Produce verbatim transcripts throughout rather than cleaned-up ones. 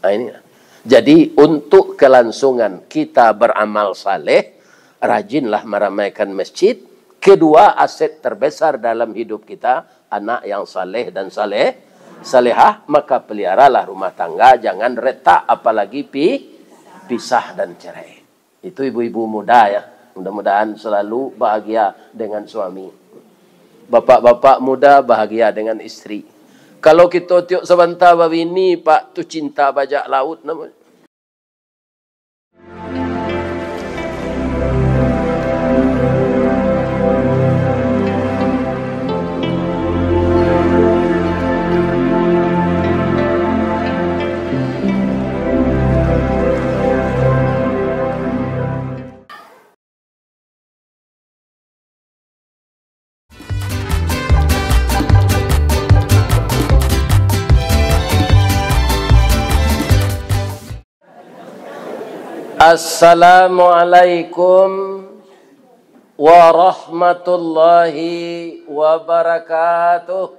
Nah, ini. Jadi, untuk kelangsungan kita beramal saleh, rajinlah meramaikan masjid. Kedua, aset terbesar dalam hidup kita, anak yang saleh dan saleh, salehah, maka peliharalah rumah tangga, jangan retak, apalagi pi-, pisah dan cerai. Itu ibu-ibu muda, ya. Mudah-mudahan selalu bahagia dengan suami. Bapak-bapak muda bahagia dengan istri. Kalau kito tiok sabanta babini, Pak, tu cinta bajak laut namonyo. Assalamualaikum warahmatullahi wabarakatuh.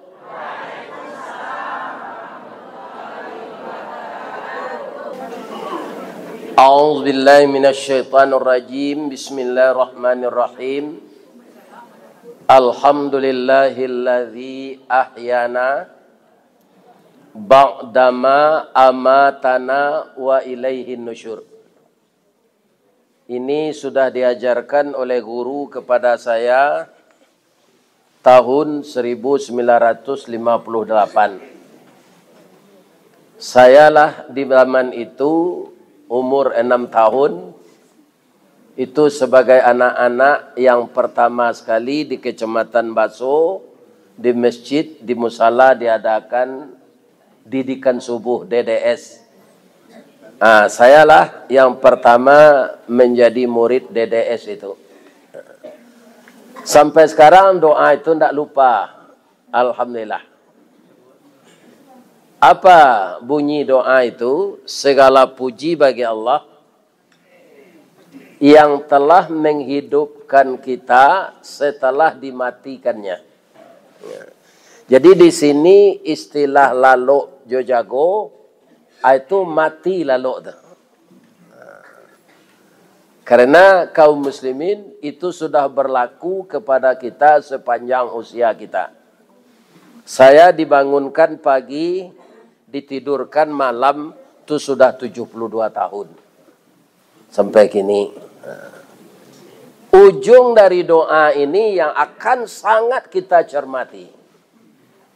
A'udzubillahi minasyaitonirrajim. Bismillahirrahmanirrahim. Alhamdulillahilladzi ahyana ba'dama amatana wa ilaihin nusyur. Ini sudah diajarkan oleh guru kepada saya tahun seribu sembilan ratus lima puluh delapan. Sayalah di zaman itu umur enam tahun, itu sebagai anak-anak yang pertama sekali di Kecamatan Baso, di masjid, di musala diadakan didikan subuh, D D S. Ah, sayalah yang pertama menjadi murid D D S itu. Sampai sekarang doa itu ndak lupa. Alhamdulillah. Apa bunyi doa itu? Segala puji bagi Allah yang telah menghidupkan kita setelah dimatikannya. Ya. Jadi di sini istilah lalok jo jago, ah, itu mati lalok tu. Karena kaum muslimin itu sudah berlaku kepada kita sepanjang usia kita. Saya dibangunkan pagi, ditidurkan malam, tu sudah tujuh puluh dua tahun. Sampai kini. Ujung dari doa ini yang akan sangat kita cermati.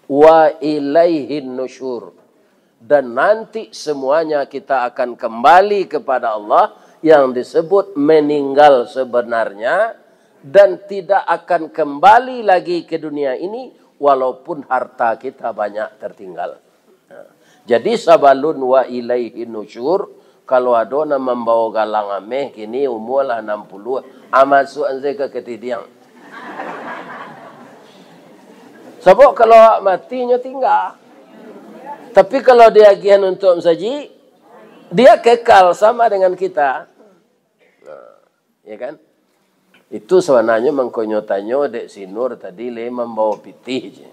Wa ilaihin nusyur. Dan nanti semuanya kita akan kembali kepada Allah, yang disebut meninggal sebenarnya, dan tidak akan kembali lagi ke dunia ini, walaupun harta kita banyak tertinggal. Nah, jadi sabalun wa ilaihin nusyur, kalau ado nan mambawo galang ameh, kini umua lah anam puluah, ah, masuak an sajo ka katidiang. Sabab kalau awak mati, nyo tingga. Tapi kalau diagiahan untuak masajik, dia kekal sama dengan kita. Nah, ya kan? Itu sabananyo mangkonyo tanyo dek si Nur tadi, lai mambawo pitih je.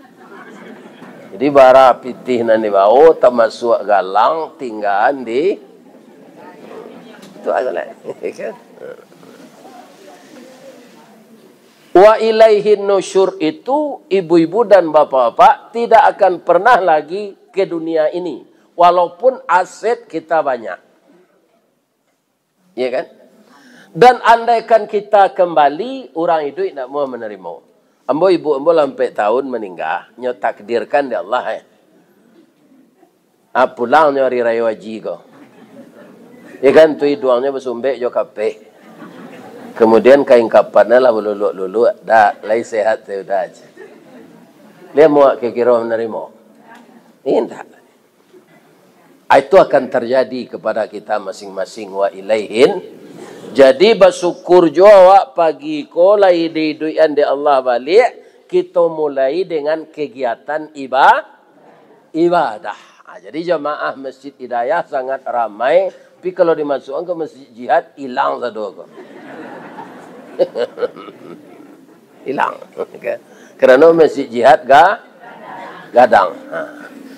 Jadi, bara pitih nan dibawo, tamasuak galang, tinggaan di, itu aja lah, ya kan? Wa ilaihin nusyur itu, ibu-ibu dan bapak-bapak, tidak akan pernah lagi ke dunia ini, walaupun aset kita banyak. Iya kan? Dan andaikan kita kembali, urang iduik ndak mau manarimo. Ambo, ibu ambo lah ampek tahun maningga, nyo takdirkan dek Allah, eh. Ah, pulang nyo hari rayo haji ko. Iya kan, tu iduangnyo basumbek jo kapek. Kemudian kain kapannyo lah baluluak-luluak, dak, lai sehat sudah aja. Dia mau kiro-kiro manarimo? Indak. Ah, itu akan terjadi kepada kita masing-masing, wa ilaihin. Jadi, basyukur jo awak pagi ko lai diiduikan dek Allah baliak, kito mulai dengan kegiatan iba-, ibadah. Ah, jadi jamaah Masjid Hidayah sangat ramai, tapi kalau dimasuakan ke Masjid Jihad, ilang sado ko. Ilang. Karano Masjid Jihad ga-, gadang. Ha.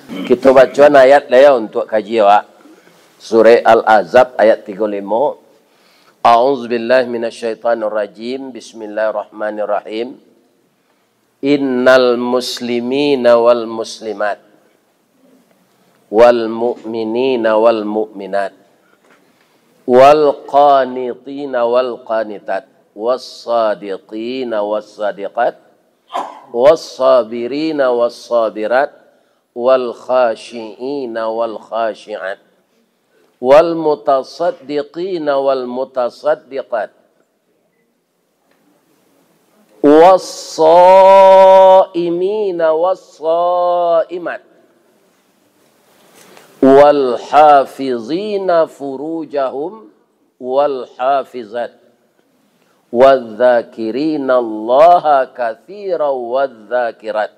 Kito bacoan ayat lah ya untuak kaji awak. Surah Al-Ahzab ayat tigo limo. A'udzubillahi minasyaitonirrajim. Bismillahirrahmanirrahim. Innal muslimina wal muslimat, wal mu'minina wal mu'minat, wal qanitina wal qanitat, was sadiqina was sadiqat, was sabirina was sabirat, wal khashi'ina wal khashi'at, wal mutasaddiqina wal mutasaddiqat, was saimina was saimat, wal hafizina furujahum wal hafizat, wadzakirinallaha katsiran wadzakirat,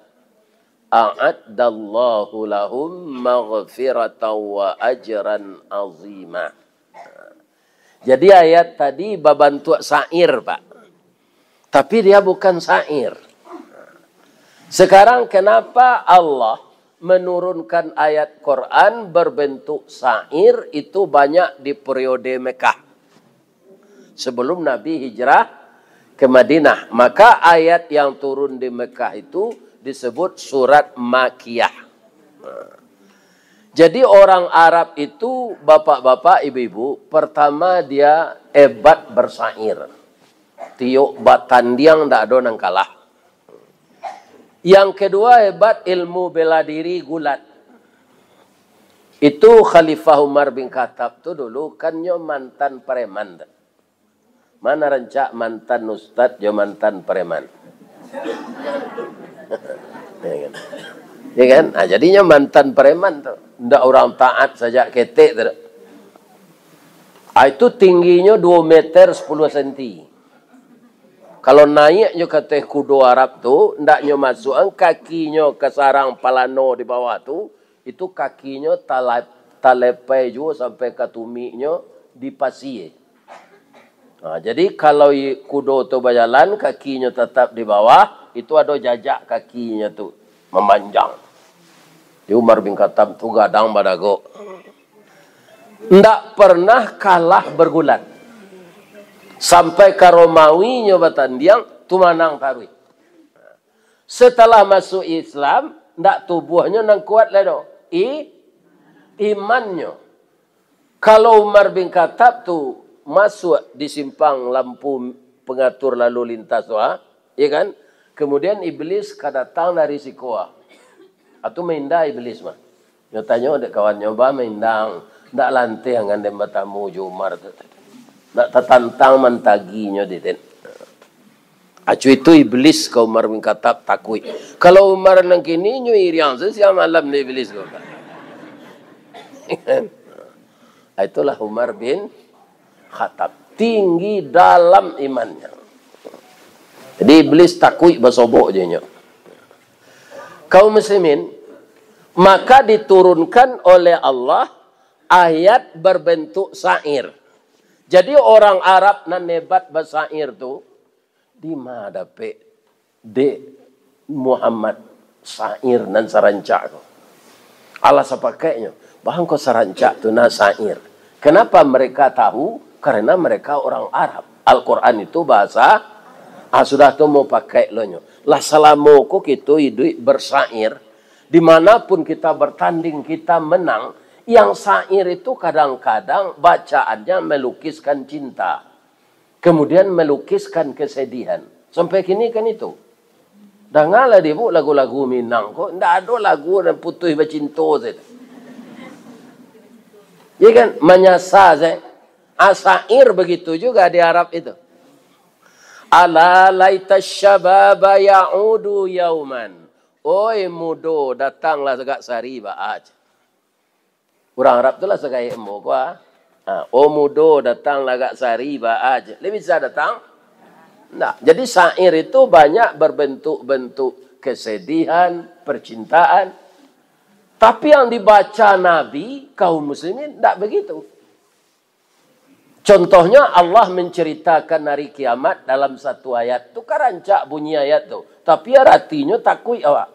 a'addallahu lahum maghfiratan wa ajran azima. Jadi ayat tadi babantuak syair, Pak. Tapi dia bukan syair. Sekarang, kenapa Allah menurunkan ayat Quran berbentuk syair itu banyak di periode Mekah, sebelum Nabi hijrah ke Madinah? Maka ayat yang turun di Mekah itu disebut surat Makkiyah. Jadi orang Arab itu, bapak-bapak, ibu-ibu, pertama dia hebat bersyair. Tiok batandiang ndak ado nan kalah. Yang kedua hebat ilmu bela diri gulat. Itu Khalifah Umar bin Khattab tu dulu kan nyo mantan preman tu. Mana rancak mantan ustad jo mantan preman. Ya kan? Ya kan? Ah, jadinyo mantan preman tu. Ndak urang taat sajak ketek tu. Ah, itu tingginyo dua meter sepuluh senti. Kalau naiak nyo ka ateh kudo Arab tu, ndak nyo masuakan kakinyo ka sarang palano di bawah tu, itu kakinyo tala-, talapai juo sampai ka tumiknyo di pasie. Ha, jadi, kalau i-, kudo tu bajalan, kakinyo tatap di bawah, itu ado jajak kakinyo tu mamanjang. Di Umar bin Khattab tu gadang badagok. Ndak pernah kalah bergulat. Sampai ka Romawi nyo batandiang, tu manang taruih. Setelah masuk Islam, ndak tubuahnyo nan kuat lai doh. I-, imannyo. Kalau Umar bin Khattab tu masuak di simpang lampu pengatur lalu lintas tu, ha? Ya kan? Kemudian Iblis ka datang dari siko, ha. Atu maindah Iblis mah. Nyo tanyo dek kawannyo, "Ba, maindang, ndak lanteh angan den batamu jo Umar tu. Ndak tatantang mantaginyo di den." Acu itu Iblis ka Umar bin Khattab takuik. Kalau Umar nan kini nyo iriang se siang malam dek Iblis ko. Itulah Umar bin Khattab. Tinggi dalam imannya. Jadi Iblis takuik basobok je nyo. Kaum muslimin, maka diturunkan oleh Allah ayat berbentuk syair. Jadi orang Arab nan hebat basyair tu, di ma dapek dek Muhammad syair nan sarancak ko? Alah sapakaiknyo, bangko sarancak tu nah syair. Kenapa mereka tahu? Karena mereka orang Arab. Al-Quran itu bahasa, ah, sudah tu mau pakai lo nyo. Lah salamo ko kito iduik bersyair, di mana pun kita bertanding, kita menang, yang syair itu kadang-kadang bacaannya melukiskan cinta. Kemudian melukiskan kesedihan. Sampai kini kan itu. Dangalah dek ibu lagu-lagu Minang ko, ndak ado lagu nan putuih bacinto sajo. Ya kan? Manyasa sajo. Asyair begitu juga di Arab itu. "Ala laita syababa ya'udu yauman." Oi mudo, datanglah sagak sari baa. Urang Arab tu lah sagaek ambo ko, ah. Ha, "Oh mudo, datanglah agak sari baa je." Lai bisa datang? Ndak. Jadi, syair itu banyak berbentuk-bentuk kesedihan, percintaan. Tapi yang dibaca Nabi, kaum muslimin, ndak begitu. Contohnya, Allah menceritakan hari kiamat dalam satu ayat. Tu kan rancak bunyi ayat tu. Tapi aratinyo takuik awak.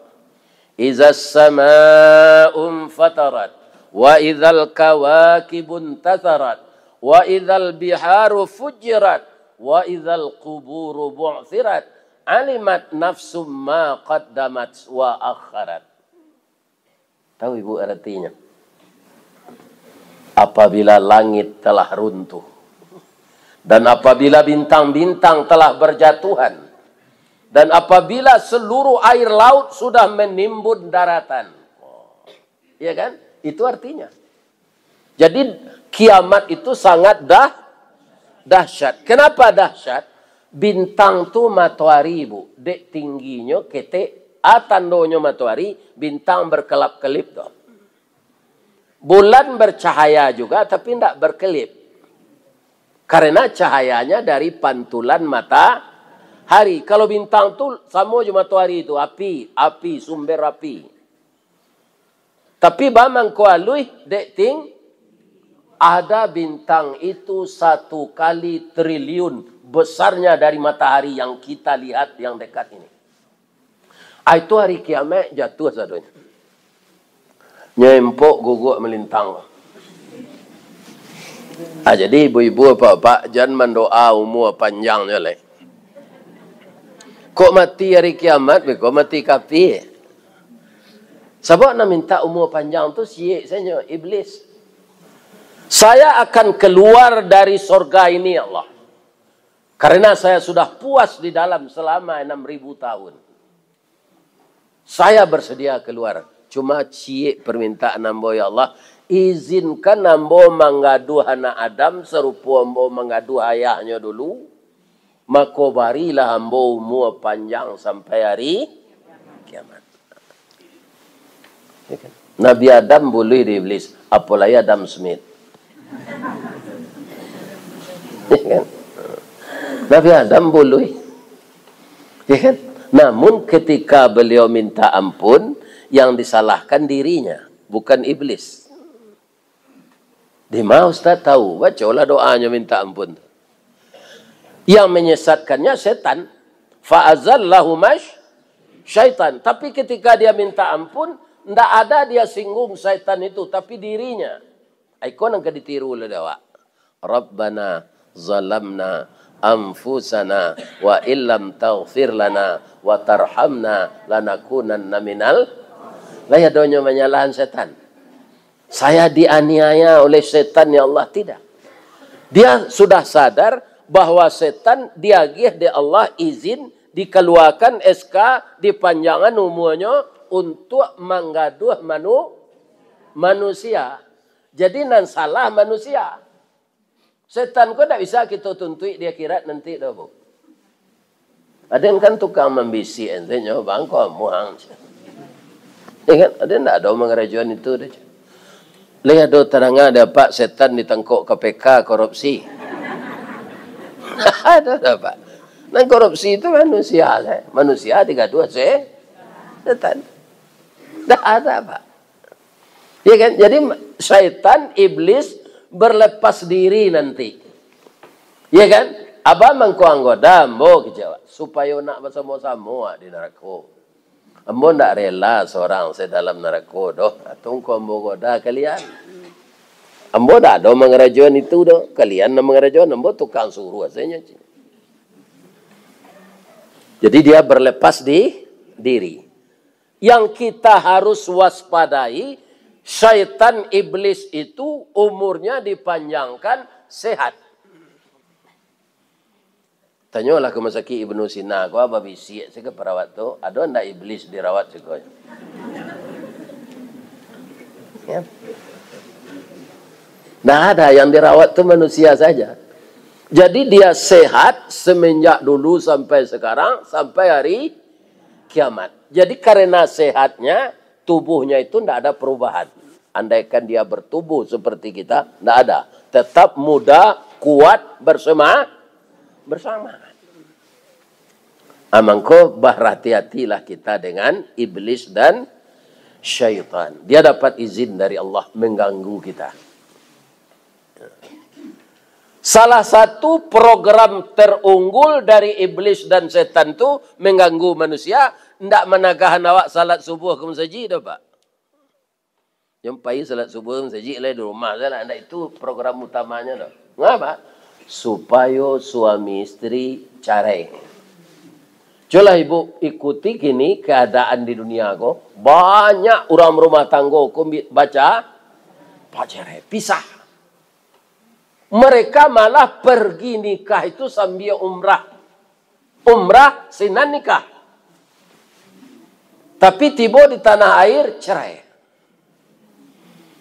"Izas sama'u fatarat, Wa idzal kawakibun tatsarat, wa idzal biharu fujjirat, wa idzal quburu bu'tsirat, alimat nafsum ma qaddamat wa akharat. Tahu ibu artinya? Apabila langit telah runtuh, dan apabila bintang-bintang telah berjatuhan, dan apabila seluruh air laut sudah menimbun daratan. Ya kan? Itu artinya. Jadi, kiamat itu sangat dah-, dahsyat. Kenapa dahsyat? Bintang tu matoari, Bu. Dek tingginyo ketek, a tandonyo matoari, bintang berkelap-kelip tu. Bulan bercahaya juga, tapi ndak berkelip. Karena cahayanya dari pantulan matahari. Kalau bintang tu samo jo matoari tu, api, api, sumber api. Tapi ba mangko aluih, dek ting, ada bintang itu satu kali triliun besarnya dari matahari yang kita lihat yang dekat ini. Ah, itu hari kiamat jatuh sadonyo. Nyempok guguk melintang. Ah, jadi ibu-ibu, bapak-bapak, jan mandoa umua panjang jo lai. Kok mati hari kiamat, beko mati kapi. Sabab nan minta umua panjang tu siek sajo, iblis. "Saya akan keluar dari sorga ini, ya Allah. Karena saya sudah puas di dalam selama enam ribu tahun. Saya bersedia keluar. Cuma ciek permintaan ambo, ya Allah. Izinkan ambo manggaduah anak Adam sarupo ambo manggaduah ayahnyo dulu. Mako barilah ambo umua panjang sampai hari kiamat." Ya kan? Nabi Adam buluih di iblis, apolai Adam Smith. Ya kan? Nabi Adam buluih. Ya kan? Namun ketika beliau minta ampun, yang disalahkan dirinya, bukan iblis. Dima Ustaz tahu? Bacolah doanyo minta ampun tu. Yang menyesatkannya setan. "Fa azallahuma syaitan." Tapi ketika dia minta ampun, ndak ada dia singgung syaitan itu, tapi dirinya. Iko nan ka ditiru lah dek awak. "Rabbana zalamna anfusana wa illam taghfir lana wa tarhamna lanakunanna minal." Lah ya donyo manyalahan setan. "Saya dianiaya oleh setan, ya Allah." Tidak. Dia sudah sadar bahwa setan diagih dek Allah izin, dikaluakan S K, dipanjangan umurnyo untuk manggaduah manu-, manusia. Jadi nan salah manusia. Setan ko ndak bisa kito tuntuik di akhirat nanti doh, Bu. Aden kan tukang mambisiak, ente nyo bangko muang. Ya kan? Aden ndak ado mangarajoan itu doh. Leh ado tadanga dek Apak setan ditangkok K P K korupsi. Ado dak, Pak? Nan korupsi itu manusia lah. Manusia digaduah se-, setan. Ndak ada, Pak. Ya kan? Jadi, syaitan, iblis, berlepas diri nanti. Ya kan? Abah mangko anggoda ambo kecewa, supayo nak basamo-samo di narako. Ambo ndak rela sorang se dalam narako doh. Atau ngko ambo goda kalian. Ambo ndak ado mangarajoan itu doh. Kalian nan mangarajoan, ambo tukang suruah sajo. Jadi dia berlepas di diri. Yang kita harus waspadai, syaitan iblis itu umurnya dipanjangkan sehat. Tanyolah ka Rumah Sakik Ibnu Sina ko, babisiak se ka perawat tu, "Ado ndak iblis dirawat siko?" Ya. Ndak ada, yang dirawat tu manusia saja. Jadi dia sehat semenjak dulu sampai sekarang, sampai hari kiamat. Jadi karena sehatnya, tubuhnya itu ndak ada perubahan. Andaikan dia bertubuh seperti kita, ndak ada. Tetap muda, kuat, bersema-, bersemangat. Ah, mangko berhati-hatilah kita dengan iblis dan syaitan. Dia dapat izin dari Allah mengganggu kita. Salah satu program terunggul dari iblis dan setan tu mengganggu manusia, ndak managahan awak salat subuh ka masajid doh, Pak. Jan pai salat subuh masajik lai di rumah sajo lah. Ndak itu program utamanya doh. Ngapa? Supayo suami istri carai. Cubolah ibu ikuti kini keadaan di dunia ko. Banyak urang rumah tanggo ko bi-, baca, bacarai, pisah. Mereka malah pergi nikah itu sambia umrah. Umrah sinan nikah. Tapi tibo di tanah air, cerai.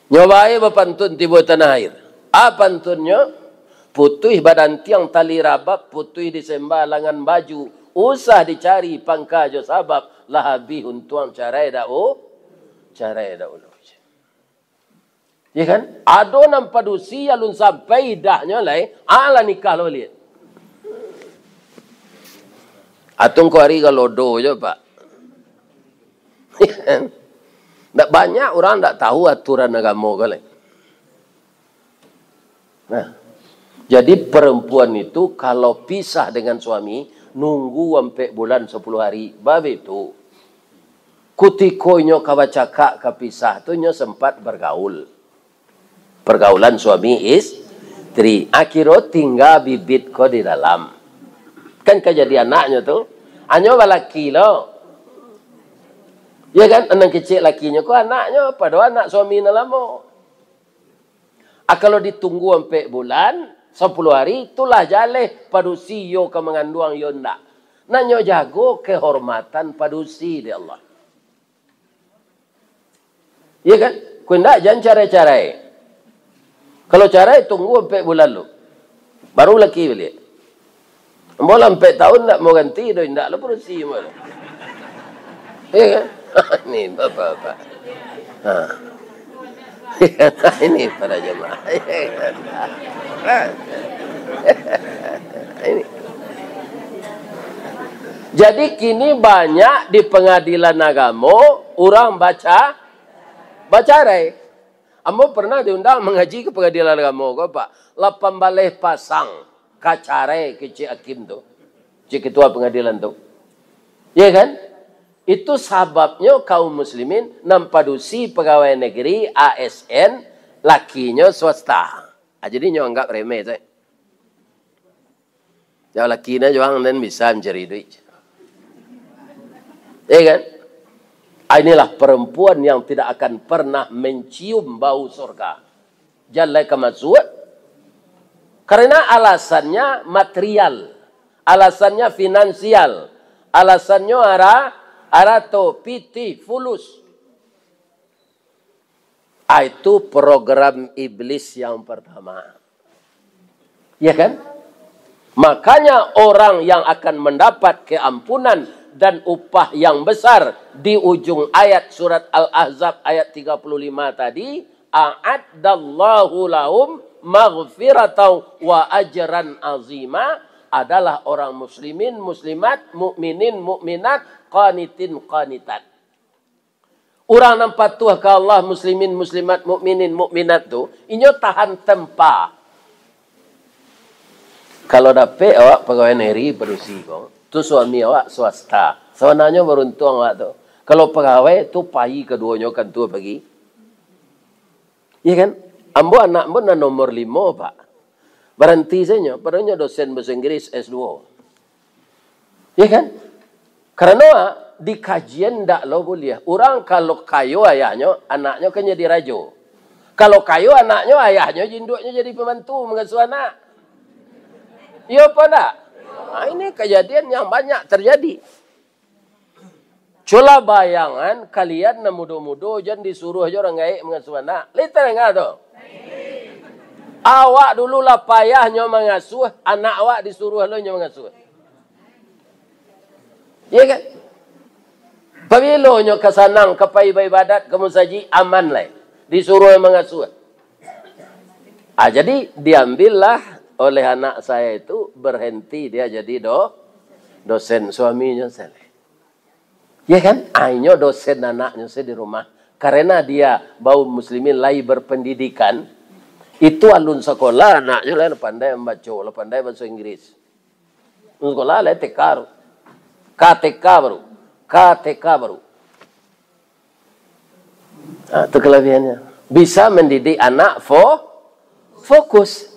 Nyo bae bapantun tibo di tanah air. A pantunnyo, putuih badantiang tali rabab, putuih di semba langan baju, usah dicari pangka jo sabab, lah abih untuang carai dahulu, carai dahulu. Ya kan? Ado nan padusi alun sampai idahnyo lai, alah nikah lo baliak. Atau ko ari galodo jo, Pak. Ya kan? Ndak banyak urang ndak tahu aturan agamo ko lai. Nah, jadi perempuan itu kalau pisah dengan suami, nunggu ampek bulan sapuluh hari, babitu. Kutiko inyo ka bacakak, ka pisah tu, inyo sempat bergaul. Pergaulan suami istri. Akhiranyo tingga bibit ko di dalam. Kan ka jadi anaknyo tu. Anyo balaki lo. Ya kan? Anak kecil lakinyo ko anaknyo, padahal anak suami nan lamo. Ah, kalau ditunggu ampek bulan, sapuluh hari, itulah jaleh padusi iyo ka manganduang iyo ndak. Nan nyo jago kehormatan padusi dek Allah. Iya kan? Kok indak, jan carai-carai. Kalau carai, tunggu ampek bulan lu. Baru laki baliak. Ambo lah ampek tahun ndak mau ganti doh, indak lah padusi ambo tu. Iya kan? Ini bapak-bapak. Ha. Ini para jemaah. Ini. Jadi kini banyak di pengadilan agamo urang baca, bacarai. Ambo pernah diundang mangaji ka pengadilan agamo ko, Pak. Lapan baleh pasang ka carai kecek hakim tu. Cek ketua pengadilan tu. Ya kan? Itu sababnyo kaum muslimin nan padusi pegawai negeri, A S N, lakinyo swasta. Ah, jadi nyo anggap remeh sajo. Yo, laki nah juang nan bisa mancari duit. Ya kan? Ah, inilah perempuan yang tidak akan pernah mencium bau surga. Jan lai ka masuak. Karena alasannya material, alasannya finansial, alasannyo ara-, arato, pitih, fulus. Ah, itu program iblis yang pertama. Ya kan? Makanya orang yang akan mendapat keampunan dan upah yang besar di ujung ayat surat Al-Ahzab ayat tiga puluh lima tadi, "A'addallahu lahum maghfiratan wa ajran azima," adalah orang muslimin, muslimat, mukminin, mukminat, qanitin, qanitat. Urang nan patuah ka Allah, muslimin, muslimat, mukminin, mukminat tu, inyo tahan tempa. Kalau dapek awak pagawai negeri padusi ko, tu suami awak swasta. Sabananyo baruntuang awak tu. Kalau pagawai tu pai kaduonyo kantua pagi. Iya kan? Ambo, anak ambo nan nomor limo, Pak. Baranti sajo, padahal nyo dosen bahasa Inggris S dua. Iya kan? Karano di kajian ndak lo buliah. Urang kalau kayo ayahnyo, anaknyo kan jadi rajo. Kalau kayo anaknyo, ayahnyo, induaknyo jadi pembantu mangasuh anak. Iyo apo ndak? Nah, ini kejadian yang banyak terjadi. Cubolah bayangan, kalian nan mudo-mudo, jan disuruah jo urang gaek mangasuah anak. Lai tadanga tu? Awak dulu lah payahnyo mangasuah, anak awak disuruah lo nyo mangasuah. Iya kan? Pabilo nyo ka sanang, ka pai baibadat, ka musajik, aman lai. Disuruah mangasuah. Ah, jadi diambillah oleh anak saya itu, berhenti dia jadi do-, dosen, suaminyo saleh. Ya kan? Ah, inyo dosen anaknyo se di rumah. Karena dia baum muslimin lai berpendidikan, itu alun sakolah anaknyo lah pandai mambaco, lah pandai bahasa Inggris. Alun sakolah lah T K tu. K T K baru. K T K baru. Ah, tu kelebihannya. Bisa mandidik anak fo-, fokus.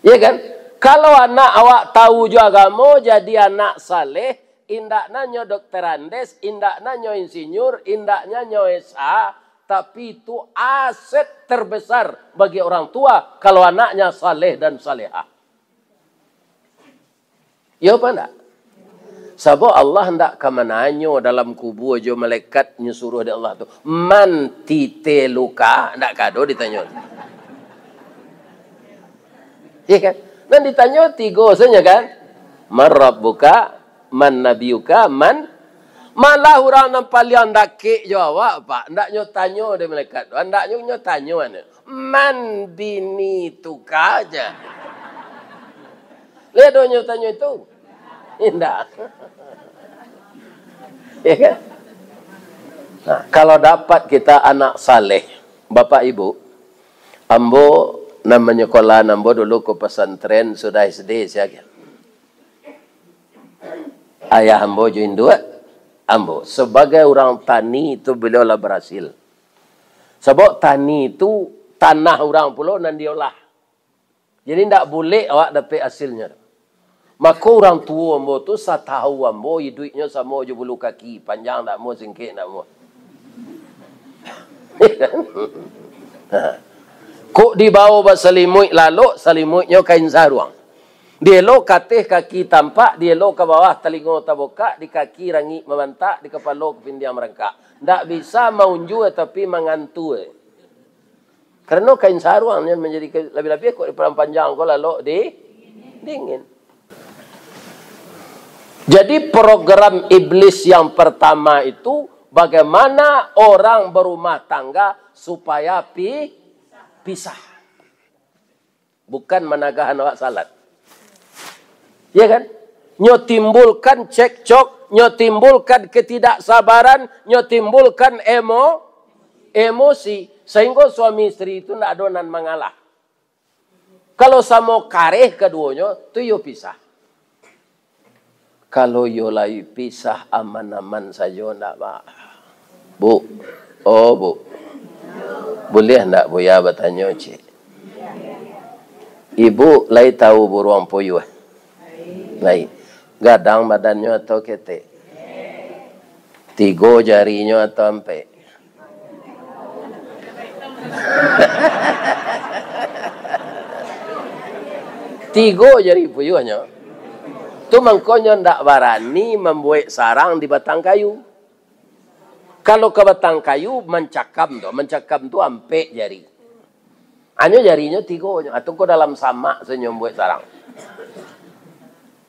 Ya kan? Kalau anak awak tahu jo agamo, jadi anak saleh, indak nanyo dokter Andes, indak nanyo insinyur, indak nanyo S A, tapi itu aset terbesar bagi orang tua kalau anaknya saleh dan salehah. Iyo apa ndak? Sabab Allah ndak ka mananyo dalam kubua jo malaikat nyo suruah dek Allah tu, "Man titeluka?" Ndak ka ado ditanyo. Iya kan? Nan ditanyo tigo sajo kan? "Man rabbuka, man nabiyuka, man." Malah urang nan paliang dakek jo awak, Pak, ndak nyo tanyo dek malaikat tu. Ndak nyo, nyo tanyo anu. "Man binituka?" aja. Lai ado nyo tanyo itu? Indak. Ya kan? Nah, kalau dapat kita anak saleh, Bapak Ibu, ambo nan manyekolah ambo dulu ka pesantren sudah S D sajo. Ayah ambo jo induak ambo. Sebagai urang tani tu beliau lah berhasil. Sabab tani tu tanah urang pulo nan diolah. Jadi, ndak bulek awak dapek hasilnyo. Mako, urang tuo ambo tu, satahu ambo, iduiknyo samo jo bulu kaki, panjang ndak amuah, singkek ndak amuah. Kok dibao basalimuik lalok, salimuiknyo kain saruang. Dielo ka ateh kaki tampak, dielo ka bawah talingo tabukak, di kaki rangik mamantak, di kapalo kapindiang marangkak. Ndak bisa maunjua, tapi mangantua. Karano kain saruang nan manjadi ka-, labiah-labiah kok dipalang panjang ko lalok di dingin. Jadi program iblis yang pertama itu, bagaimana orang berumah tangga supaya pi-, pisah. Bukan managahan awak salat. Ya kan? Nyo timbulkan cekcok, nyo timbulkan ketidaksabaran, nyo timbulkan emo-, emosi, sehingga suami isteri itu ndak ado nan mangalah. Kalau samo kareh kaduonyo, tu iyo pisah. Kalau iyo lai pisah aman-aman sajo ndak, Pak? Bu, oh, Bu, buliah ndak Buya batanyo, cik? Ibu lai tahu buruang puyuah? Lai. Gadang badannyo atau ketek? Tigo jarinyo atau ampek? Tigo jari puyuahnyo. Tu mangkonyo ndak barani mambuek sarang di batang kayu. Kalau ka batang kayu, mancakam tu. Mancakam tu ampek jari. Hanyo jarinyo tigo nyo. Atau ko dalam samak sajo mambuek sarang.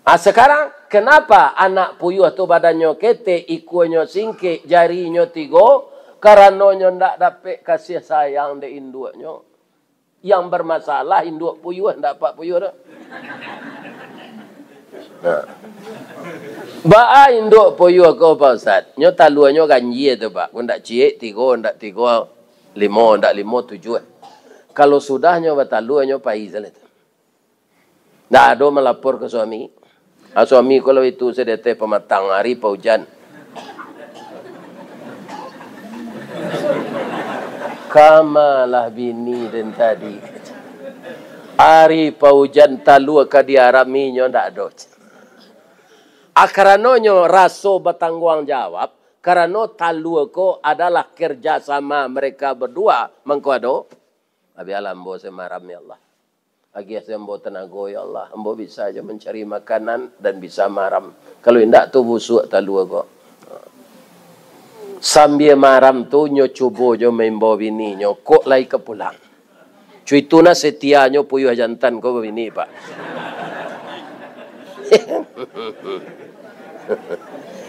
Ah, sekarang, kenapa anak puyuah tu badannyo ketek, ikuanyo singkek, jarinyo tigo? Karano nyo ndak dapek kasih sayang dek induaknyo. Yang bermasalah induak puyuah, ndak apak puyuah tu. Nah. Baa induak puyuah ko, Pak Ustaz? Nyo taluanyo ganjia tu, Pak. Ko ndak ciek, tigo, ndak tigo, limo, ndak limo, tujuah. Kalau sudah nyo batalua, nyo pai salah tu. Ndak ado malapor ka suami. Ah, suami ko lah itu sadeteh pamatang, ari paujan. Kamalah bini den tadi. Ari paujan talua ka diaraminyo ndak ado. Ah, karanonyo raso batangguang jawab, karano talua ko adalah kerja sama mereka berdua, mangko ado. Abialah ambo semaram, ya Allah. Agiah se ambo tanago, ya Allah. Ambo bisa jo mancari makanan dan bisa maram. Kalau indak tu busuak talua ko. Sambia maram tu nyo cubo jo maimbau bininyo, kok lai ka pulang. Cuitu nah setianyo puyuah jantan ko babini, Pak.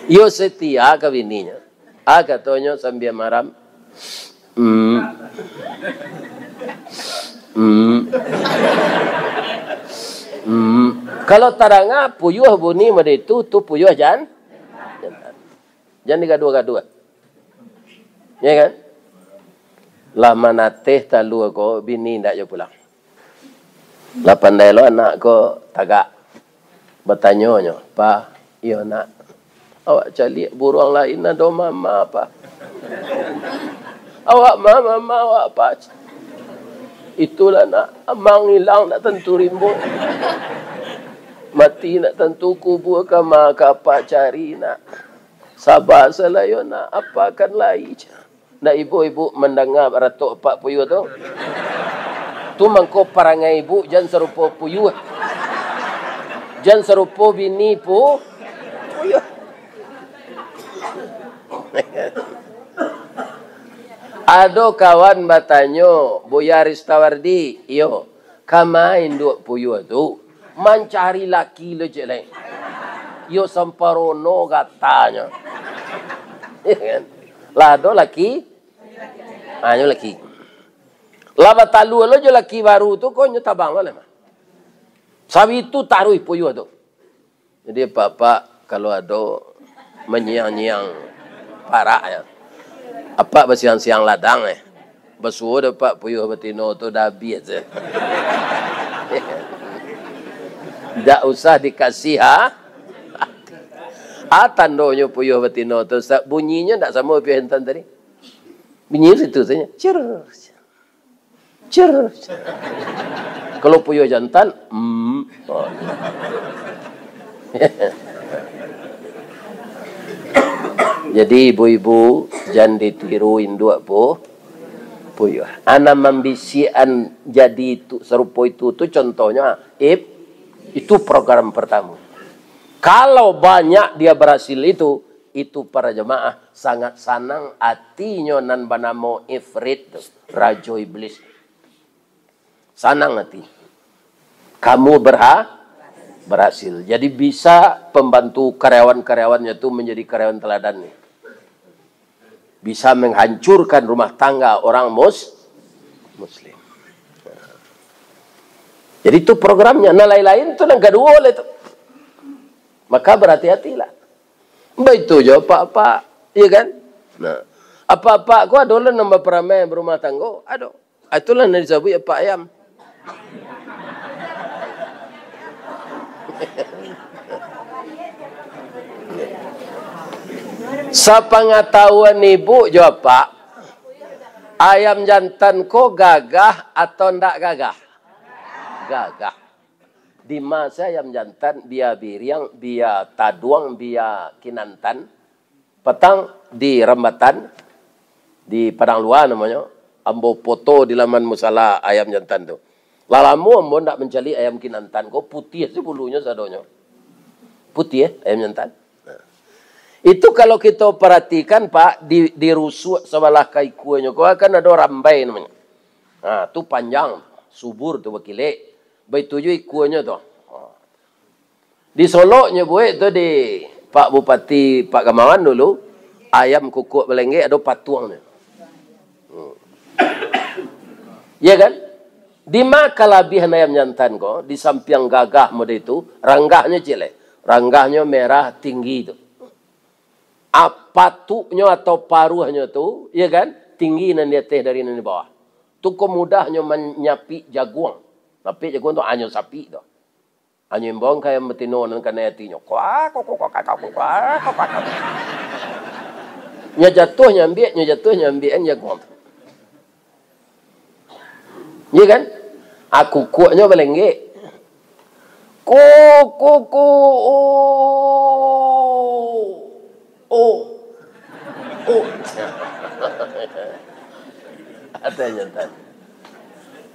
Iyo setia ka bininyo. Ah, katonyo sambia maram. Hmm. Hmm. Hmm. Kalau tadanga puyuah bunyi mode itu, tu puyuah jan-, jantan. Jan digaduah-gaduah. Ya kan? Lah manateh talua ko, bini ndak jo pulang. Lah pandai lo anak ko tagak. Batanyo nyo, "Pa, iyo nak, awak caliak buruang lain ado mama, Pa?" Awak ma, mama, awak apa? Itulah nak, amang ilang nak tantu rimbo. Mati nak tantu kubua, kama ka apak cari nak. Saba salayo nak, apak kan lai. Nak ibu-ibu mandanga baratok apak puyuah tu. Tu mangko parangai ibu jan sarupo puyuah. Jan sarupo bini pu-, puyuah. Ado kawan batanyo, "Buya Ristawardi," "Iyo." "Kama induak puyuah tu mancari laki lo cek lai. Iyo samparono gatanyo." Lah ado laki? Ha, nyo laki. Lah batalua lo jo laki baru tu, ko nyo tabang lo lah mah. Sabitu taruih puyuah tu. Jadi, apak-apak, kalau ado manyiang-nyiang parak, ya, apak basiang-siang ladang, eh. Basuo dek apak puyuah batino tu dah abih, eh. Ndak usah dikasih, ha? Ah, tandonyo puyuah batino tu, sa-, bunyinyo ndak samo puyuah jantan tadi. Bunyi situ saja. Cer. Cer. Kalau puyuah jantan, mm. Oh. Jadi, ibu-ibu, jan ditiru induak pu-, puyuah. Anak mambisiakan jadi itu, sarupo itu tu contohnya, Ip, itu program pertama. Kalau banyak dia berhasil itu, itu para jemaah sangat sanang atinyo nan banamo Ifrit tu, Rajo Iblis. Sanang ati. Kamu berha-, berhasil. Jadi bisa pembantu karyawan-karyawannya tu menjadi karyawan teladan ni. Bisa menghancurkan rumah tangga orang mus-, muslim. Jadi itu programnya. Nah, lain-lain tu nan kaduo lah itu. Maka berhati-hatilah. Baitu jo apak-apak, iya kan? Nah, apak-apak ko ado lo nan baparamai barumah tanggo, ado. Ah, itulah nan disabuik apak ayam. Sapangatahuan ibu jo apak, ayam jantan ko gagah atau ndak gagah? Gagah. Di ma se ayam jantan, bia biriang, bia taduang, bia kinantan, patang di Rambatan, di Padang Lua namonyo, ambo poto di laman musala ayam jantan tu. Lah lamo ambo ndak mancaliak ayam kinantan ko, putiah se bulunyo sadonyo. Putiah, eh, ayam jantan. Nah. Itu kalau kito paratikan, Pak, di, di rusuak sabalah ka ikuanyo ko kan ado rambai namonyo. Ha, tu panjang, subur tu bakilek. Baitu jo ikuanyo tu. Ha. Di Solok nyo buek tu di Pak Bupati, Pak Gamawan dulu, ayam kukuak balenggek ado patuangnyo. Hmm. Iya kan? Di ma kalabiahan ayam jantan ko, di sampiang gagah model itu, ranggahnyo ciek lai. Ranggahnyo merah tinggi tu. Ah, patuknyo atau paruahnyo tu, iya kan? Tinggi nan di ateh dari nan di bawah. Tu ko mudahnyo manyapik jaguang. Sapik jaguang tu hanyo sapik tu. Hanyo imbau ka ayam batino nan kanai atinyo. Kuak, kuak, kuak, kuak, kuak, kuak, kuak, kuak. Nyo jatuah nyo ambiak, nyo jatuah nyo ambiak kan jaguang tu. Iya kan? Ah, kukuaknyo balenggek. Ku, ku, ku, u, u, u. Ado jantan.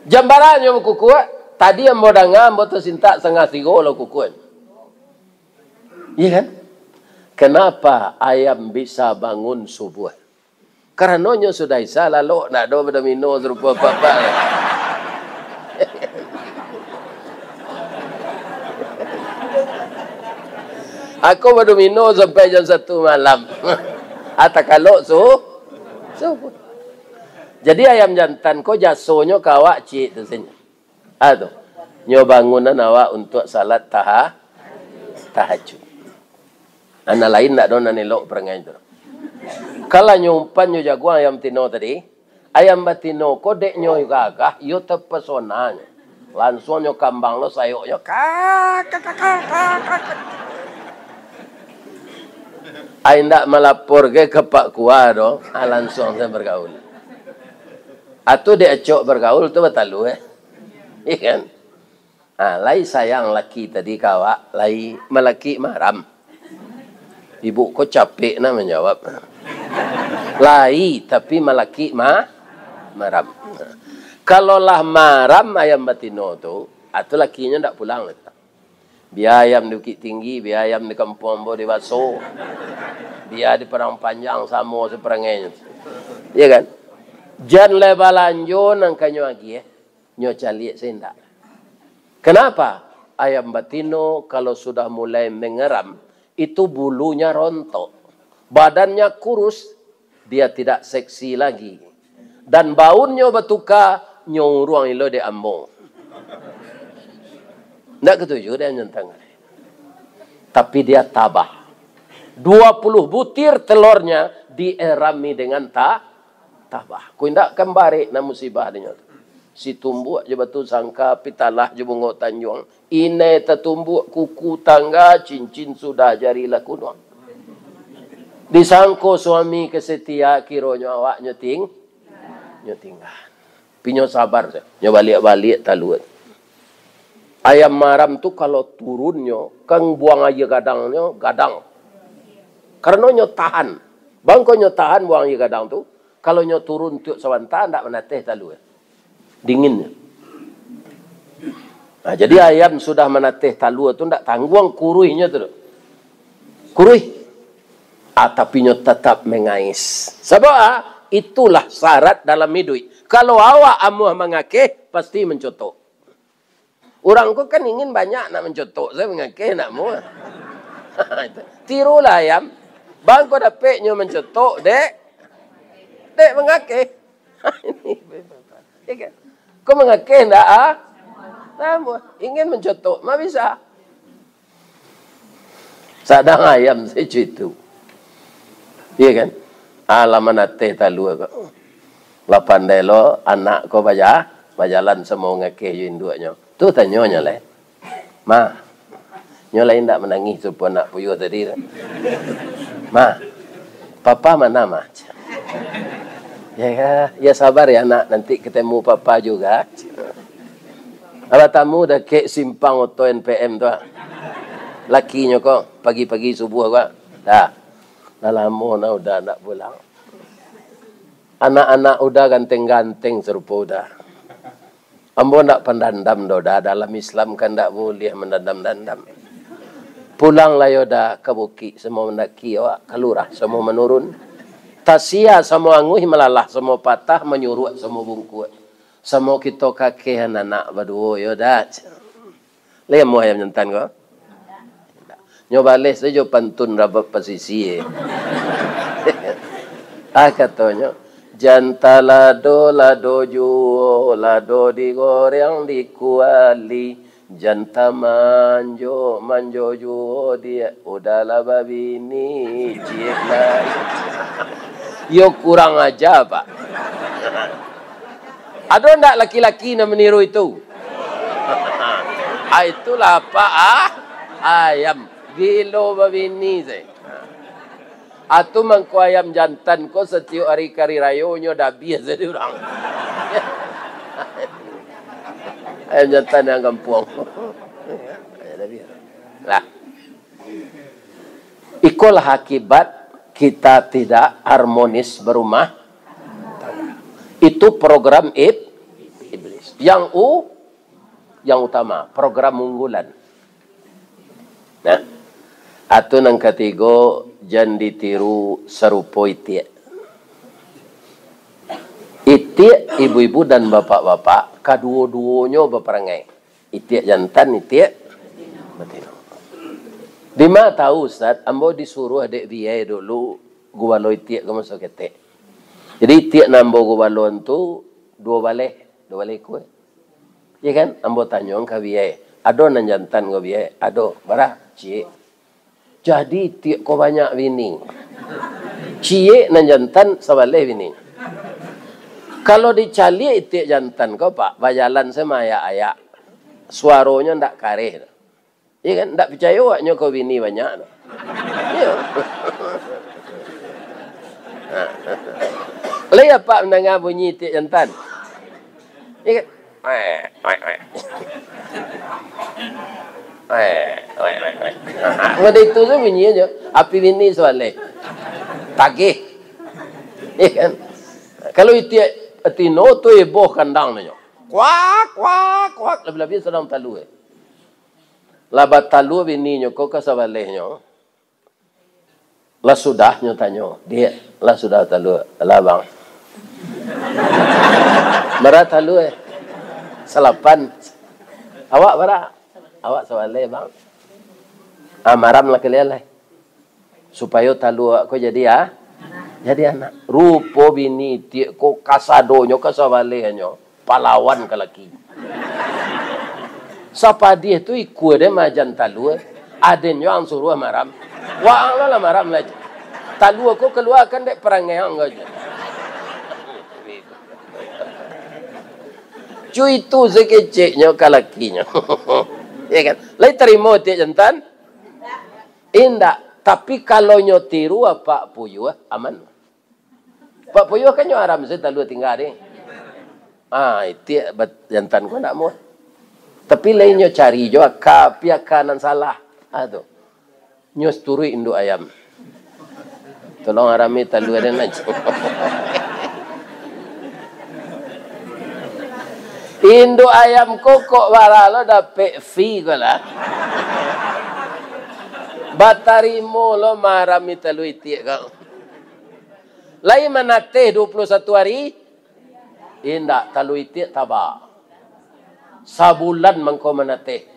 Jam bara nyo bakukuak, tadi ambo danga, ambo tasintak satangah tigo lah kukuak. Iya kan? Kenapa ayam bisa bangun subuh? Karano nyo sudah Isya, lalok, ndak ado badomino sarupo apak-apak. Ako badomino sampai jam satu malam. Ah, takalok su-, subuh. Jadi ayam jantan ko jasonyo ka awak ciek tu sajo. Ah, tu. Nyo bangunan awak untuak salat taha-, tahajud. Nan lain ndak ado nan elok parangai tu. Kalau nyo umpan nyo jaguang ayam batino tadi, ayam batino ko dek nyo gagah, iyo tapesona nyo. Lansuang nyo kambang lo sayoknyo, ka, ka, ka. Ai ndak malapor ge ka Pak Kua do, ah, lansuang sajo bagaul. Atau diacok bergaul tu batalua, eh? Iya kan? Ah, lai sayang laki tadi ka awak, lai malakik maram. Ibu ko capek nah manjawab. Lai, tapi malakik ma-, maram. Kalau lah maram ayam batino tu, atau lakinyo ndak pulang. Bia ayam di Bukittinggi, bia ayam di kampuang ambo di Baso, bia di Padang Panjang, samo saparangainyo. Iya kan? Jan lai balanjo nan ka nyo agiah, nyo caliak se indak. Kenapa? Ayam batino kalau sudah mulai mengeram, itu bulunya rontok. Badannya kurus, dia tidak seksi lagi. Dan baunnyo batuka, nyo uruang ilo dek ambo. Ndak katuju dek jantan. Tapi dia tabah. Dua puluh butir telurnya dierami dengan ta-, tabah. Ko indak kan barek nan musibah dinyo tu. Situmbuak jo Batu Sangka, Pitalah jo Bungo Tanjuang. Inai tatumbuak kuku tangga, cincin sudah jari lah kunuang. Disangko suami ka setia, kironyo awak nyo ting-, nyo tingga. Tapi nyo sabar se, nyo baliak-baliak talua. Ayam maram tu kalau turunnyo, kan buang aia gadangnyo, gadang. Karano nyo tahan. Bangko nyo tahan buang aia gadang tu, kalau nyo turun tiok sabanta, ndak manateh talua. Dinginnyo. Nah, jadi ayam sudah manateh talua tu ndak tangguang kuruihnyo tu. Kuruih. Ah, tapi nyo tatap mangais. Sabab, ah, itulah syarat dalam iduik. Kalau awak amuah mangakeh, pasti mancotok. Urang ko kan ingin banyak nak mancotok, sajo mangakeh nak amuah. Tirulah ayam. Bangko dapek nyo mancotok, dek. Dek mangakeh. Iya kan? Ko mangakeh ndak, ah? Ndak amuah. Ingin mancotok, ma bisa. Sadang ayam sajo itu. Iya kan? Alah manateh talua ko. Lah pandai lo anak ko baja-, bajalan samo ngakeh jo induaknyo. Tu tanyonyo lai. Ma, nyo lai indak manangih sarupo anak puyuah tadi tu. Ma, papa mana, Ma? Ya, ya, ya sabar ya nak, nanti ketemu papa juga. Abah tamu dakek simpang oto N P M tu, ah. Lakinyo ko, pagi-pagi subuah ko, ah. Dah. Lah lamo nah Uda ndak pulang. Anak-anak Uda ganteng-ganteng sarupo Uda. Ambo ndak pandandam doh, Uda. Dalam Islam kan ndak buliah mandandam-dandam. Pulang lah yo Uda ka bukik samo mandaki awak, ka lurah samo manurun. Tasia samo anguih, malalah samo patah, manyuruak samo bungkuak. Samo kito kakeh anak baduo yo, Uda. Lai amuah ayam jantan ko? Nyo baleh sajo pantun rabab pasisia. Ah, katonyo, "Jan talado, lado juo, lado digoreng di kuali. Jan tamanjo, manjo juo, diak, Uda lah babini, ciek lai." Yo kurang aja, Pak. Ado ndak laki-laki nan maniru itu? Ah, itulah apak, ah, ayam. Gilo babini se. Atu mangko ayam jantan ko satiok ari ka ari rayo nyo dabiah se di urang. Ayam jantan nan kampuang. Lah. Ikolah akibat kita tidak harmonis berumah tangga. Itu program ib-, iblis. Yang u-, yang utama, program unggulan. Nah, atu nan katigo, jan ditiru sarupo itiak. Itiak, ibu-ibu dan bapak-bapak, kaduo-duonyo baparangai. Itiak jantan, itiak batino. Dima tahu, Ustaz, ambo disuruah dek biyai dulu gubalo itiak ko maso ketek. Jadi, itiak nan ambo gubaloan tu duo baleh, duo baleh ikua. Iya kan? Ambo tanyoan ka biyai, "Ado nan jantan ko, biyai?" "Ado." "Bara?" "Ciek." Jadi, itiak ko banyak bini. Ciek nan jantan sabaleh bini. Kalau dicaliak itiak jantan ko, Pak, bajalan se maayak-ayak. Suaronyo ndak kareh. Iya kan? Ndak picayo awaknyo ko bini banyak tu. Iya. Lai apak mandanga bunyi itiak jantan? Iya kan? Eh, eh, eh. Eh, eh, eh, eh. Model itu tu bunyi aja. Api bini Saleh. Tagih. Iya kan? Kalau itiak tino tu heboh kandang nyo. Kuak, kuak, kuak. Labiah-labiah sadang talua. Lah batalua bininyo ko ka sabalehnyo. Lah sudah nyo tanyo, "Diak, lah sudah talua?" "Lah, Bang." "Bara talua, eh?" "Salapan." "Awak bara?" "Awak sabaleh, Bang." "Ah, maram lah kalian lai. Supayo talua awak ko jadi, ah, jadi anak." Rupo bini itiak ko kasadonyo, kasabalehnyo. Palawan ka laki. Sapadiah tu ikua deh majan talua, aden jo ang suruah maram. Waang lo lah maram lah. Talua ko kaluakan dek parangai ang ko. Cu itu sakeceknyo ka lakinyo. Ya kan? Lai tarimo tiak jantan? Indak. Tapi kalau nyo tiru apak puyuah, aman. Pak Puyuah kan nyo aram se talua tingga deh. Ah, itiak bat-, jantan ko ndak muah. Tapi lain nyo cari jo aka, pi aka nan salah. Ah, tu. Nyo seturuik induk ayam. Tolong arami talua den aja. Induk ayam kokok bara lo dapek fee ko lah. Batarimo lo marami talua itiak kau. Lai manateh dua puluh satu ari? Indak, talua itiak taba. Sabulan mangko manateh.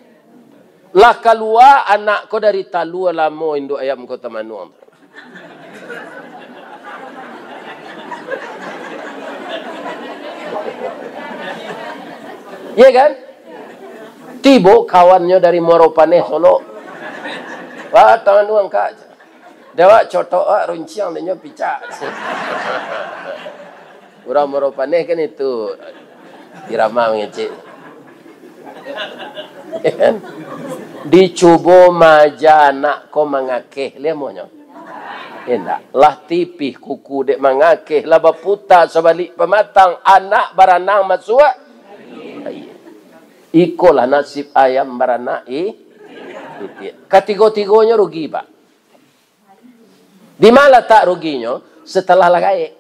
Lah kalua anak ko dari talua lamo induk ayam ko tamanuang tu. Iya kan? Tibo kawannyo dari Muaro Paneh, Solok. Wah, tamanuang, Kak. Dek awak cotok, awak runciang, dek nyo picak. Urang Muaro Paneh kan itu irama mangecek. Dicubo maaja anak ko mangakeh, liamonyo. Indak, lah tipih kuku dek mangakeh, lah baputa sabalik pamatang, anak baranang masuak. Ikolah nasib ayam baranak i-, itiak. Katigo-tigonyo rugi, Pak. Di ma latak ruginyo? Setelah lah gaek.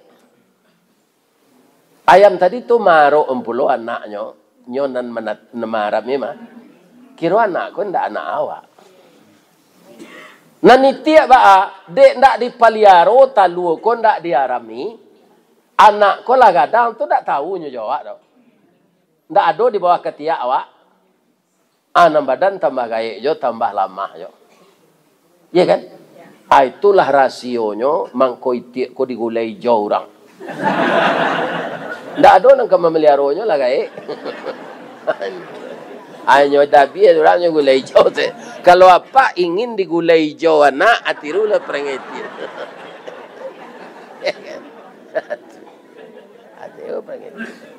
Ayam tadi tu marok ampulo anaknyo, nyo nan manat-, nan maarap ni mah. Kiro anak ko ndak anak awak. Nan itiak baa, dek ndak dipaliaro, talua ko ndak diarami, anak ko lah gadang tu ndak tahu nyo jo awak doh. Ndak ado di bawah katiak awak. Ah, nan badan tambah gaek jo, tambah lamah jo. Iya kan? Ah, itulah rasionyo mangko itiak ko digulai ijau urang. Ndak ado nan ka mamaliaronyo lah gaek. Hanyo dabiah urang nyo gulai ijau tu. Kalau apak ingin digulai ijau anak, atirulah parangai itiak. Iya kan? Atiru parangai itiak.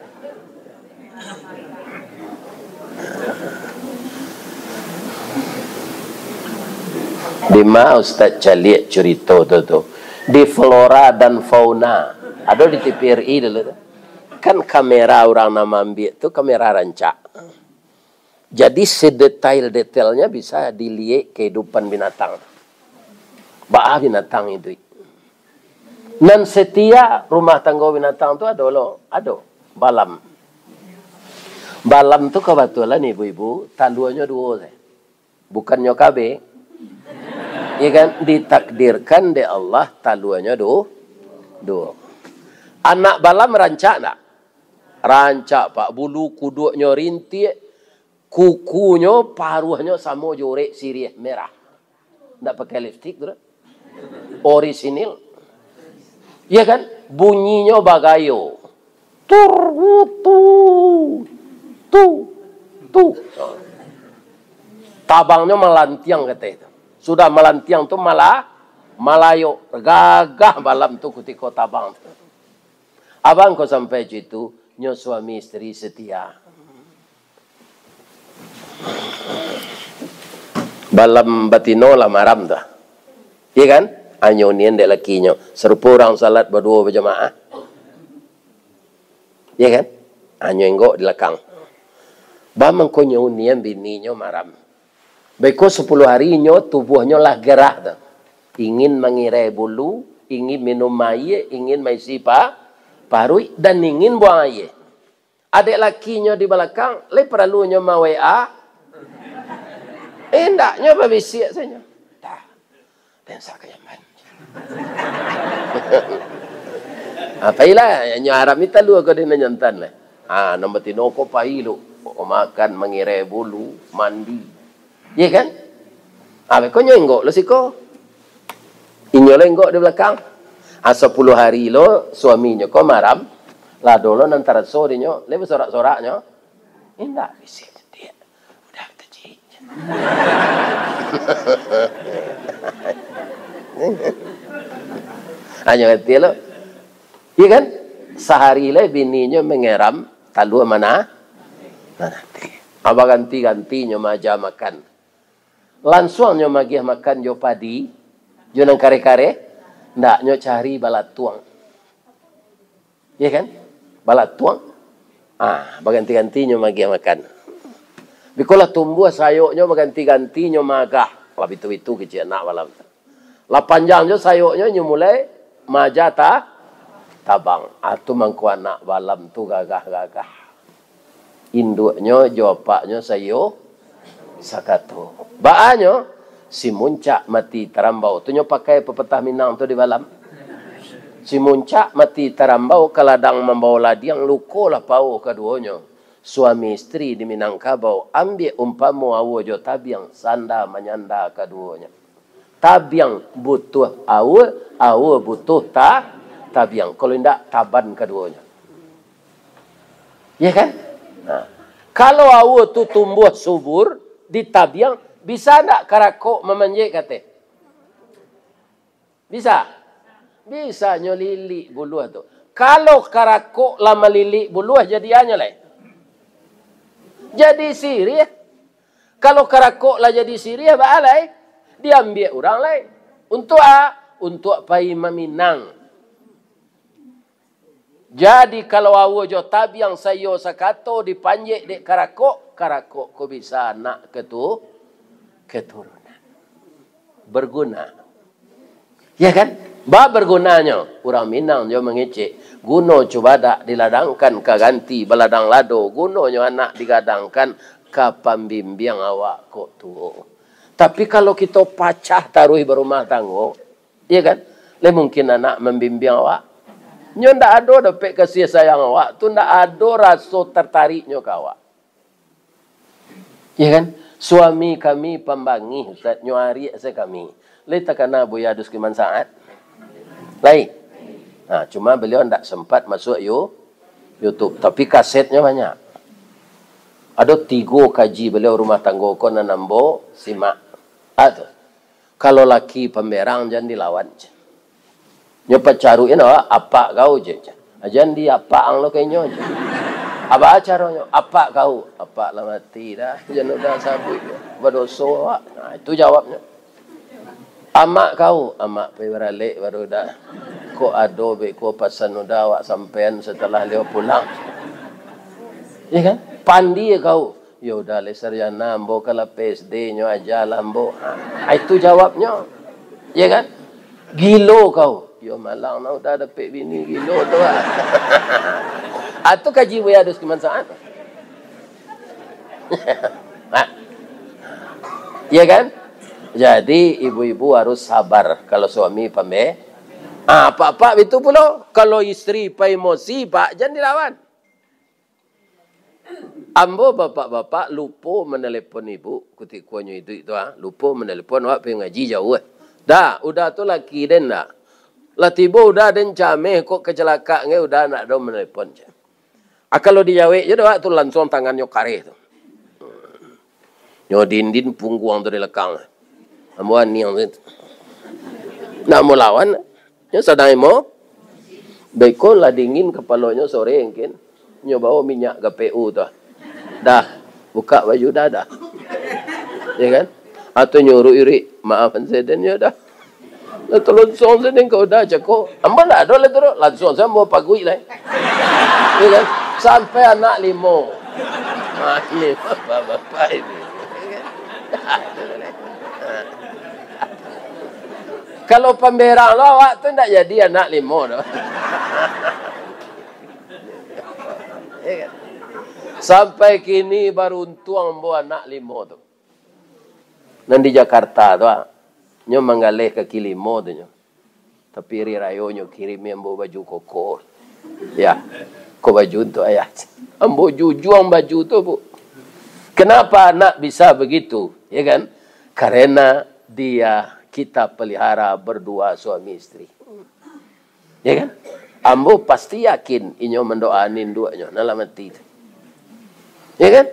Di ma Ustaz caliak curito tu, tu? Di Flora dan Fauna. Ado di T V R I dulu tu. Kan kamera urang nan maambiak tu kamera rancak. Jadi, sedetail-detailnya bisa diliek kehidupan binatang. Baa binatang iduik. Nan setia rumah tanggo binatang tu ado lo, ado. Balam. Balam tu kabatulan, ibu-ibu, taluanyo duo se. Bukannyo kabeh. Iya kan? Ditakdirkan dek Allah taluanyo du-, duo. Anak balam rancak ndak? Rancak, Pak. Bulu kuduaknyo rintiak, kukunyo, paruahnyo samo jo urek siriah merah. Ndak pakai lipstik tu doh. Orisinil. Iya kan? Bunyinyo bagayo. Tur, tu, tu, tu. Tabangnyo malantiang kateh tu. Sudah malantiang tu malah malayo. Gagah balam tu kutiko tabang tu. Abang ko sampai co itu, nyo suami isteri setia. Balam batino lah maram tu. Iya kan? Anyo nian dek lakinyo. Sarupo urang salat baduo bajamaah. Iya kan? Hanyo enggok di lakang. Ba mangkonyo unian bininyo maram. Beko sapuluah hari nyo tubuahnyo lah gerah tu. Ingin mangirai bulu, ingin minum aia, ingin maisi pa-, paruik, dan ingin buang aia. Adek lakinyo di balakang, lai paralunyo ma-W A. Indaknyo babisiak sajo. Dah. Lensa ka jamban. Apo ilah, nyo arap ni talua ko dek nan jantan lah. Ha, nan batino ko pai lu. Makan, mangirai bulu, mandi. Iya kan? Ah, beko nyo enggok lo siko. Inyo lo enggok di balakang. Ah, sapuluah hari lo suaminyo ko maram. Lah dolo nan taraso dinyo, lai basorak-soraknyo. Indak, bisi sadiak. Udah tajik. Hanyo ngerti lo. Iya kan? Sahari lai bininyo mangeram, talua mana? Manati. Abaganti-gantinyo maaja makan. Lansuang nyo magiah makan jo padi, jo nan kareh-kareh, ndak nyo cari balatuang. Iya kan? Balatuang. Ah, baganti-ganti nyo magiah makan. Bikolah tumbuah sayoknyo baganti-ganti nyo maagah. Lah bitu-bitu kecek anak balam. Lah panjang jo sayoknyo, nyo mulai maaja ta-, tabang. Ah, tu mangko anak balam tu gagah-gagah. Induaknyo jo apaknyo saiyo sakato. Baanyo, si muncak mati tarambau. Tu nyo pakai pepatah Minang tu di balam. Si muncak mati tarambau, ka ladang mambao ladiang, lukolah pao kaduonyo. Suami istri di Minangkabau, ambiak umpamo aua jo tabiang, sanda manyanda kaduonyo. Tabiang butuh aua, aua butuh ta-, tabiang. Kalau indak, taban kaduonyo. Ya kan? Nah, kalau aua tu tumbuah subur di tabiang, bisa ndak karakok mamanjek ka ateh? Bisa? Bisa nyo lilik buluah tu. Kalau karakok lah malilik buluah, jadi anyo lai. Jadi siriah. Kalau karakok lah jadi siriah, baa lai? Diambiak urang lai. Untuak a? Untuak pai maminang. Jadi, kalau aua jo tabiang saiyo sakato dipanjek dek karakok, karakok ko bisa anak ketu-, keturunan. Berguna. Ya kan? Ba bergunanyo, urang Minang jo mangecek, guno cubadak diladangkan ka ganti baladang lado, gunonyo anak digadangkan ka pambimbiang awak kok tuo. Tapi kalau kito pacah taruih barumah tanggo, iya kan? Lai mungkin anak mambimbiang awak. Nyo ndak ado dapek kasih sayang awak tu, ndak ado raso tartariknyo ka awak. Iya kan? Suami kami pambangih, Ustaz, nyo ariak se kami. Lai takana Buya Duski Mansaat? Lai. Nah, cuma beliau ndak sempat masuk You-, YouTube, tapi kasetnyo banyak. Ado tigo kaji beliau rumah tanggo ko nan ambo simak. Ah, tu. Kalau laki pamberang, jan dilawan, ceh. Nyo pacaruikan awak, "Apak kau," ceh, ceh. "Jan di apak ang lo ka inyo," ceh. "Apo caronyo?" "Apak kau." "Apak lah mati dah, jan udah sabuik, badoso awak." Nah, itu jawabnyo. "Amak kau." "Amak pai baralek baru dah. Kok ado beko pasan udah awak sampaian setelah liau pulang." Iya kan? "Pandie kau." "Ya udah lai sarjana, ambo kan lah P S D nyo aja lah ambo." Ah, itu jawabnyo. Ya kan? "Gilo kau." "Yo malang nah udah dapek bini gilo tu ah." Ah, tu kaji Buya Duski Mansaat. Ah. Ya kan? Jadi, ibu-ibu harus sabar kalau suami pambe-, ah, apak-apak bitu pulo. Kalau istri paimosi, Pak, jan dilawan. Ambo bapak-bapak lupo manelepon ibu, kutiko nyo iduik tu, ah, lupo manelepon, awak pai ngaji jauah. Dah, udah tu laki den dah. Lah tibo udah den cameh, kok kacalakakan, udah ndak ado manelepon, ceh. Ah, kalau dijawek je dah, awak tu lansuang tangannyo kareh tu. Nyo dindin pungguang tu di lekang. Ambo aniang tu. Nak mau lawan, nyo sadang emo. Beko lah dingin kapalonyo sore mungkin. Nyo bawa minyak G P U tu. Dah, buka baju dah, dah. Ya kan? Atau nyuruh irik, "Maaf, anseden nyo dah." Lah tolong song sadeng kau dah, cako. Ambo ndak ado lah tu, lansuang sajo ambo paguik lah. Ya kan? Sampai anak limo. Mati bapak-bapak ini. Kalau pamberang lo awak tu ndak jadi anak limo tu. Ya kan? Sampai kini baru untuang ambo anak limo tu. Nan di Jakarta tu, ah. Nyo manggaleh kaki limo tu nyo. Tapi ari rayo nyo kirimi ambo baju koko. Ya, ko baju untuk ayah. Ambo jujuang baju tu, Bu. Kenapa anak bisa begitu? Ya kan? Karena dia kita pelihara berdua suami istri. Ya kan? Ambo pasti yakin inyo mandoaan induaknyo, nan lah mati tu. Ya kan?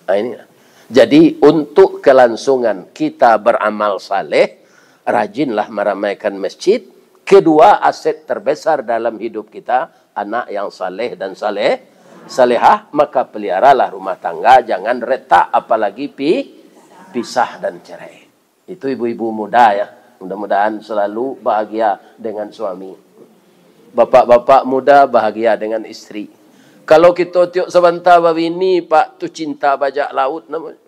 Ah, inilah. Jadi, untuk kelangsungan kita beramal saleh, rajinlah meramaikan masjid. Kedua, aset terbesar dalam hidup kita, anak yang saleh dan saleh, salehah, maka peliharalah rumah tangga, jangan retak, apalagi pi-, pisah dan cerai. Itu ibu-ibu muda, ya. Mudah-mudahan selalu bahagia dengan suami. Bapak-bapak muda bahagia dengan istri. Kalau kito tiok sabanta babini, Pak, tu cinta bajak laut namonyo.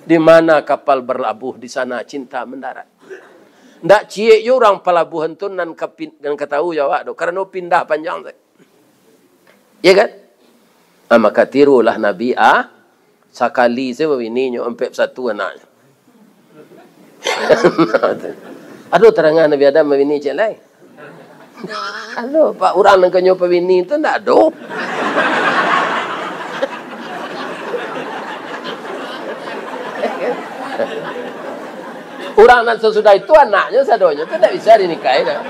Di mana kapal berlabuh, di sana cinta mendarat. Ndak ciek jo urang palabuhan tu nan ka pin-, nan ka tahu jo awak tu, karano pindah panjang tu. Ya kan? Ah, maka tirulah Nabi, ah, sakali sajo babini nyo ampek satu anaknyo. Aduh, tarangan Nabi Adam babini ciek lai. Aduh, Pak, urang nan kanyo babini tu ndak ado. Urang nan sasudah itu anaknyo sadonyo tu ndak bisa dinikahi dah.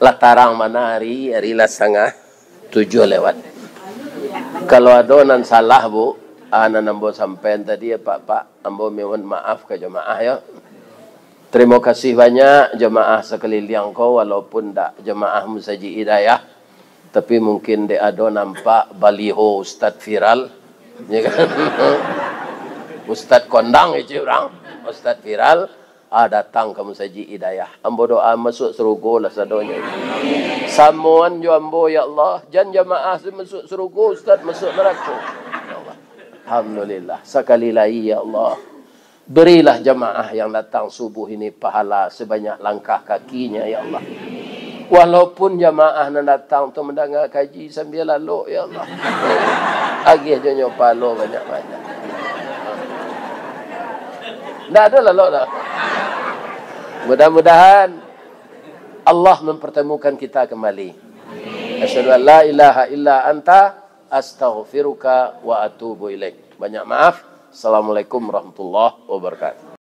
Lah tarang bana ari, ari lah satangah tujuah lewat. Kalau ado nan salah, Bu, ah, nan ambo sampaian tadi, ya, Pak, Pak, ambo mohon maaf ka jamaah, ya. Tarimo kasih banyak jamaah sakaliliang ko, walaupun ndak jamaah Musajik Hidayah, tapi mungkin dek ado nampak baliho Ustaz viral, ya kan? Ustaz kondang itu urang, Ustaz viral. Ah, datang ka Musajik Hidayah. Ambo doa masuak sarugo lah sadonyo. Samoan jo ambo, ya Allah. Jan jamaah tu masuak sarugo, ustaz masuak narako. Ya Allah. Alhamdulillah. Sakali lai, ya Allah. Berilah jamaah yang datang subuh ini pahala sebanyak langkah kakinya, ya Allah. Walaupun jamaah nan datang tu mandanga kaji sambia lalok, ya Allah. Agiah jo nyo pahalo banyak-banyak. Ndak ado lalok doh. Mudah-mudahan Allah mempertemukan kita kembali. Asyhadu an la ilaha illa anta, astaghfiruka wa atubu ilaik. Banyak maaf. Assalamualaikum warahmatullahi wabarakatuh.